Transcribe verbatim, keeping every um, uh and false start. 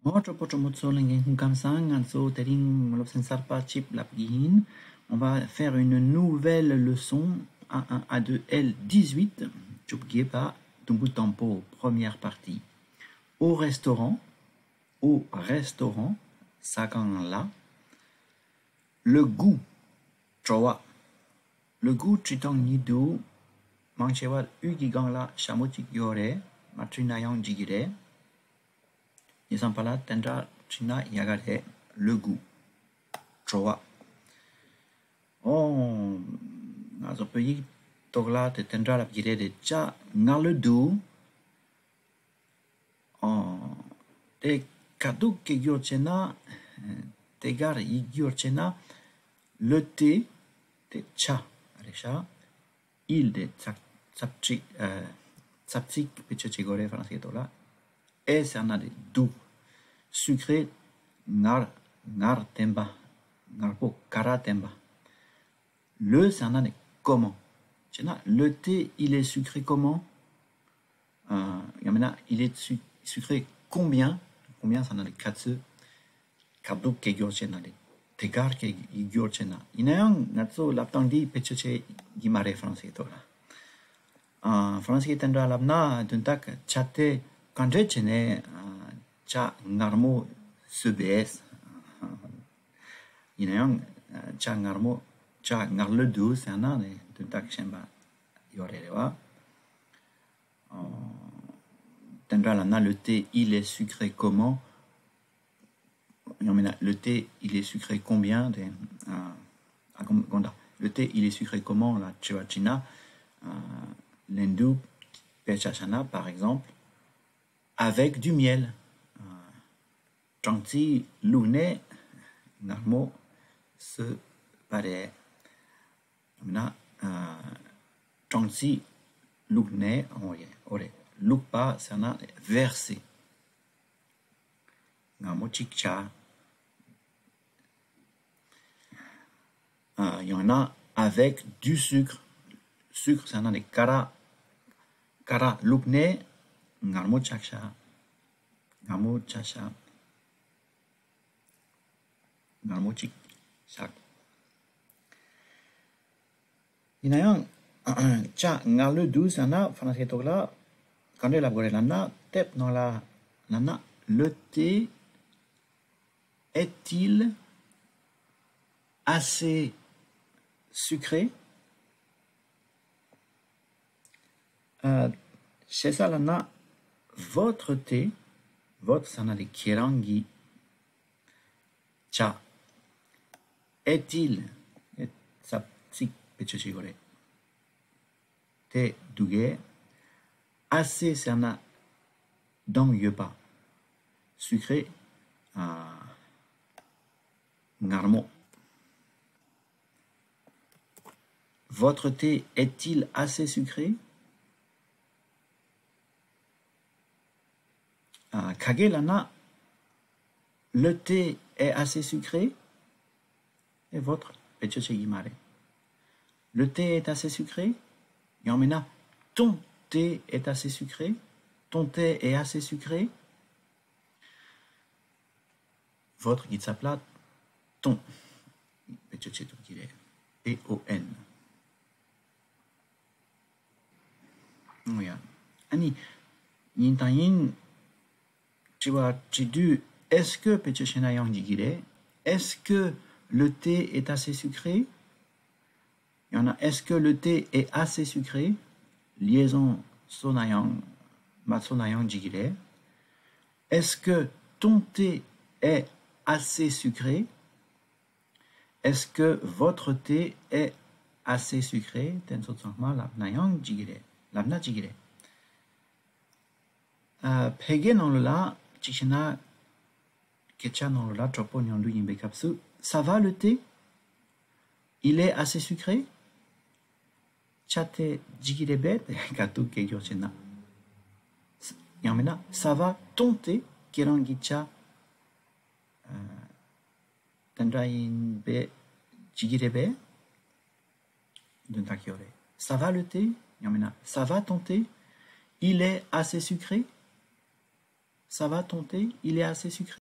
ཨོ། གྲོགས་པོ་གྲོགས་མོ་ཚོ་ལྷན་རྒྱས་སྐུ་ཁམས་བཟང་། ང་ཚོ་དེ་རིང་སློབ་ཚན་གསར་པ་གཅིག་བསླབ་ཀྱི་ཡིན། On va faire une nouvelle leçon A un A deux L dix-huit. བཅོ་བརྒྱད་པ། དུམ་བུ་དང་པོ། Première partie. Au restaurant. Au restaurant. ཟ་ཁང་ལ། Le goût. བྲོ་བ། Le goût བྲིས་སྟངས་གཉིས་འདུག་མང་ཆེ་བ་དབུས་ཀྱི་སྒང་ལ་ཞྭ་མོ་གཅིག་ཡོད་རེད། མ་བྲིས་ན་ཡང་འགྲིག་གི་རེད། ཡིན་ཙང་པ་ལ་དེ་འདྲ་བྲིས་ན་ཡག་ག་རེད། Le goût. བྲོ་བ། ཨོ། ང་ཚོ་བོད་ཡིག་ཐོག་ལ་དེ་དེ་འདྲ་ལབ་ཀྱི་རེད་དེ། ཅ་ང་ལོ་འདུག་ཨོ། དེ་ཁ་ཐུག་སྐད་སྒྱུར་བྱས་ན། དེ་གར་ཡིག་སྒྱུར་བྱས་ན། Le thé དེ་ཇ་རེད་ཤག Il དེ་ཚབ་ཚབ་ཚིག་ཨ། ཚབ་ཚིག་བེད་སྤྱོད་བྱེད་དགོས་རེད་ཧྥ་རན་སིའི་ཐོག་ལ། Est ཟེར་ན་དེ་འདུག Sucré མངར་མངར་ལྡན་པ། མངར་པོ་ཀ་ར་ལྡན་པ། Le ཟེར་ན་ནི་comment བྱས་ན། Le thé il est sucré comment? ཨ། ཡང་མིན་ན་il est su- sucré combien? Combien ཟེར་ན་ནི་ག་ཚོད། ཁ་ཐུག་སྐད་སྒྱུར་བྱས་ན་ནི་དེ་གར་སྐད་སྒྱུར་བྱས་ན། ཡིན་ན་ཡང་ང་ཚོ་ལབ་སྟངས་འདི་བེད་སྤྱོད་བྱེད་ཀྱི་མ་རེད་ཧྥ་རན་སིའི་ཐོག་ལ། ཨ། ཧྥ་རན་སིའི་དེ་འདྲ་ལབ་ན་དོན་དག་ཇ་དེ་ག་འདྲས་བྱས་ནས་ཨ། ཇ་མངར་མོ་བཟོས་པས། ཡིན་ན་ཡང་ཇ་མངར་མོ་ཇ་མངར་ལོས་འདུག་ཟེར་ན་ནི་དོན་དག་གཞན་པ་ཡོད་རེད་རེད་བ། ཨོ། དེ་འདྲ་ལབ་ན། Le thé il est sucré comment? ཡང་མིན་ན། Le thé il est sucré combien དེ། ཨ། ཨ། དགོངས་དག Le thé il est sucré comment ལ་དྲི་བ་དྲིས་ན། ཨ། ལན་འདུག་དཔེ་ཆ་བཞག་ན། Par exemple, avec du miel. ཨ། སྦྲང་རྩི་བླུགས་ནས་མངར་མོ་བཟོས་པ་རེད། ཡང་མིན་ན། ཨ། སྦྲང་རྩི་བླུགས་ནས། ཨོ་ཡེ། ཨོ་རེད། བླུགས་པ་ཟེར་ན་verser མངར་མོ་གཅིག་བྱས། ཨ། ཡང་ན་avec du sucre. Sucre ཟེར་ན་ནི་ཀ་ར། ཀ་ར་བླུགས་ནས་མངར་མོ་བྱས་ཤག་མངར་མོ་བྱས་ཤག་མངར་མོ་གཅིག་བྱས། ཡིན་ན་ཡང་ཇ་མངར་ལོས་འདུག་ཟེར་ན་ཧྥ་རན་སིའི་ཐོག་ལ་ག་འདྲས་ལབ་དགོས་རེད་ལབ་ན། དེབ་ནང་ལ་ལབ་ན། Le thé est-il assez sucré? ཨ། ཞེ་ས་ལབ་ན། Votre thé. Votre ཟེར་ན་དེ་ཁྱེད་རང་གི་ཇ། Est-il. ཚབ་ཚིག་བེད་སྤྱོད་བྱེད་དགོས་རེད། དེ་འདུག་གས། Assez ཟེར་ན་གདངས་ཡོད་པ། Sucré. ཨ། མངར་མོ། Votre thé est-il assez sucré? ཨ། ག་གེ་ལབ་ན། Le thé est assez sucré. Et votre བེད་སྤྱོད་བྱེད་ཀྱི་མ་རེད། Le thé est assez sucré. ཡང་མིན་ན། Ton thé est assez sucré. Ton thé est assez sucré. Votre གི་ཚབ་ལ་ton བེད་སྤྱོད་བྱེད་ཐུབ་ཀྱི་རེད། T O N. ཨོ་ཡ། ཨ་ནི། ཡིན་དང་ཡིན། དྲི་བ་དྲི་དུས། Est-ce que བེད་སྤྱོད་བྱས་ན་ཡང་འགྲིག་གི་རེད། Est-ce que le thé est assez sucré? ཡང་ན། Est-ce que le thé est assez sucré? Liaison བཟོས་ན་ཡང་མ་བཟོས་ན་ཡང་འགྲིག་གི་རེད། Est-ce que ton thé est assez sucré? Est-ce que votre thé est assez sucré? དེ་ཚོ་ཚང་མ་ལབ་ན་ཡང་འགྲིག་གི་རེད། ལབ་ན་འགྲིག་གི་རེད། ཨ། ཕལ་སྐད་ནང་ལོགས་ལ་གཅིག་བྱས་ན། སྐད་ཆ་ནང་ལོགས་ལ་གྲོགས་པོ་མཉམ་འདུས་ཡིན་པའི་སྐབས་སུ། Ça va le thé? Il est assez sucré? ཇ་དེ་འགྲིག་གི་རེད་པས། དེ་ཁ་ཐུག་སྐད་སྒྱུར་བྱས་ན། ཡང་མིན་ན། Ça va ton thé? ཁྱེད་རང་གི་ཇ། ཨ། དེ་འདྲ་ཡིན་པས། འགྲིག་གི་རེད་པས། དོན་དག་ཡོད་རེད། Ça va le thé? ཡང་མིན་ན། Ça va ton thé? Il est assez sucré? Ça va tenter, il est assez sucré.